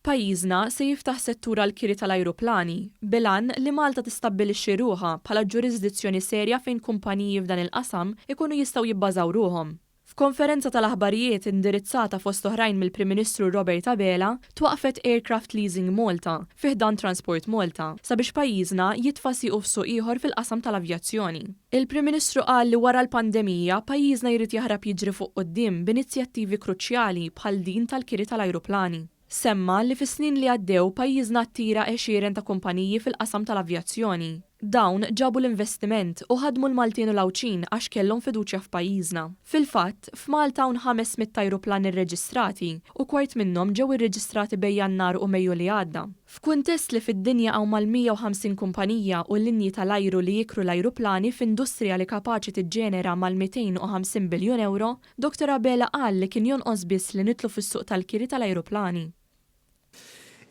Pajjiżna se jiftaħ settur għall-kiri tal-ajruplani, bil-għan li Malta tistabbilixxi ruħha bħala ġurisdizzjoni serja fejn kumpaniji f'dan il-qasam ikunu jistgħu jibbażaw ruħhom. F'konferenza tal-aħbarijiet indirizzata fost oħrajn mill-Prim Ministru Robert Abela, twaqqfet Aircraft Leasing Malta fi ħdan Transport Malta sabiex pajjiżna jitfa' siequ f'suq ieħor fil-qasam tal-avjazzjoni. Il-Prim Ministru qal li wara l-pandemija pajjiżna jrid jaħrab jiġri fuq quddiem b'inizjattivi kruċjali bħal din tal-kiri tal-ajruplani. Semma li fis-snin li għaddew pajjiżna attira għexieren ta' kumpaniji fil-qasam tal-avjazzjoni. Dawn ġabu l-investiment u ħadmu l-Maltin u l-Għawdxin għax kellhom fiduċja f'pajjiżna. Fil-fatt, f'Malta hawn ħames mitt ajruplan irreġistrati u kwart minnhom ġew irreġistrati bejn Jannar u Mejju li għadda. F'kuntest li fid-dinja hawn mal-150 kumpanija u linji tal-ajru li jikru l-ajruplani f'industrija li kapaċi tiġġenera mal-250 biljun ewro, Dottor Abela qal li kien jonqos biss li nidħlu fis-suq tal-kiri tal-ajruplani.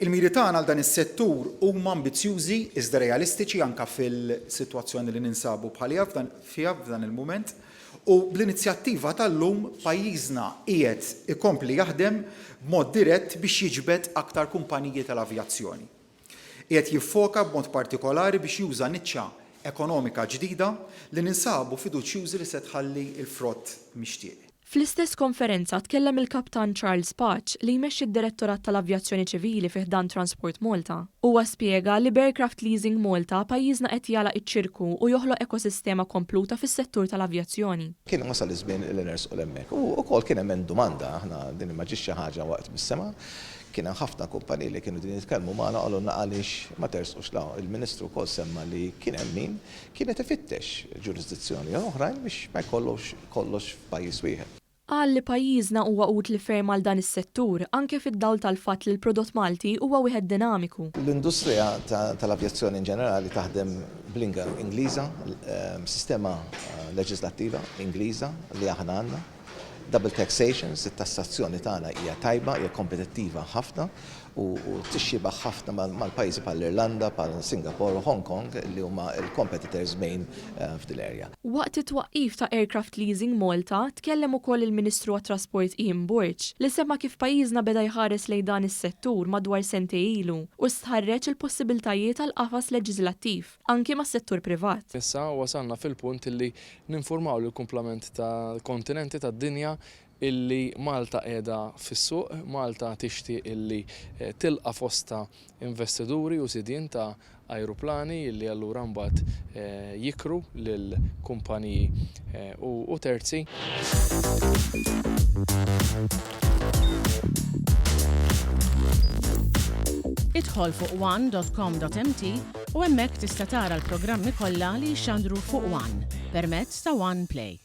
Il-miri tagħna għal dan is-settur huma ambizzjużi iżda realistiċi anke fil-sitwazzjoni li ninsabu bħaliha f'dan fiha f'dan il-mument u bl-inizjattiva tal-lum pajjiżna qiegħed ikompli jaħdem b'mod dirett biex jiġbed aktar kumpaniji tal-avjazzjoni. Qiegħed jiffoka b'mod partikolari biex juża niċċa ekonomika ġdida li ninsabu fiduċjużi li se tħalli l-frott mixtieq. Fl-istess konferenza tkellem il-Kaptan Charles Pace li jmexxi d-Direttorat tal-Avjazzjoni Ċivili fi ħdan Transport Malta. Huwa spjega li b'Aircraft Leasing Malta pajjiżna qed jagħlaq iċ-ċirku u joħloq ekosistema kompluta fis-settur tal-avjazzjoni. Kien wasal iż-żmien li nersqu 'l hemmhekk. U wkoll kien hemm domanda, aħna din ma ġietx xi ħaġa waqgħet mis-sema, Kien hemm ħafna kumpaniji li kienu qegħdin jitkellmu magħna u qalulna għaliex ma tersqux 'l hawn. Il-Ministru wkoll semma li kien hemm min kien qed ifittex ġurisdizzjoni oħrajn biex ma jkollux kollox f'pajjiż wieħed. Qal li pajjiżna huwa utli ferm għal dan is-settur anke fid-dawl tal-fatt li l-prodott Malti huwa wieħed dinamiku. L-industrija tal-avjazzjoni in ġenerali taħdem b'lingwa Ingliża, sistema leġiżlattiva Ingliża li aħna għandna. Double taxations, it-tassazzjoni tagħna hija tajba, hija kompetittiva ħafna u tixxiebah ħafna mal-pajjiżi bħall-Irlanda, bħal Singapore u Hong Kong li huma l-competitors main f'din l-area. Waqt it-twaqqif ta' Aircraft Leasing Malta, tkellem ukoll il-Ministru għat-Trasport Ian Borg, li semma kif pajjiżna beda jħares lejn dan is-settur madwar sentejn ilu u stħarreġ il-possibiltajiet għal qafas leġiżlattiv. anki mas-settur privat. Issa wasalna fil-punt illi ninfurmaw lill-kumplament tal-kontinenti tad-dinja illi Malta qiegħda fis-suq, Malta tixtieq illi tilqa' fostha investituri u sidien ta' ajruplani illi allura mbagħad jikru lil kumpaniji u terzi. Idħol fuq one dot com dot mt u hemmhekk tista' tara l-programmi kollha li jixxandru fuq one permezz ta' One Play.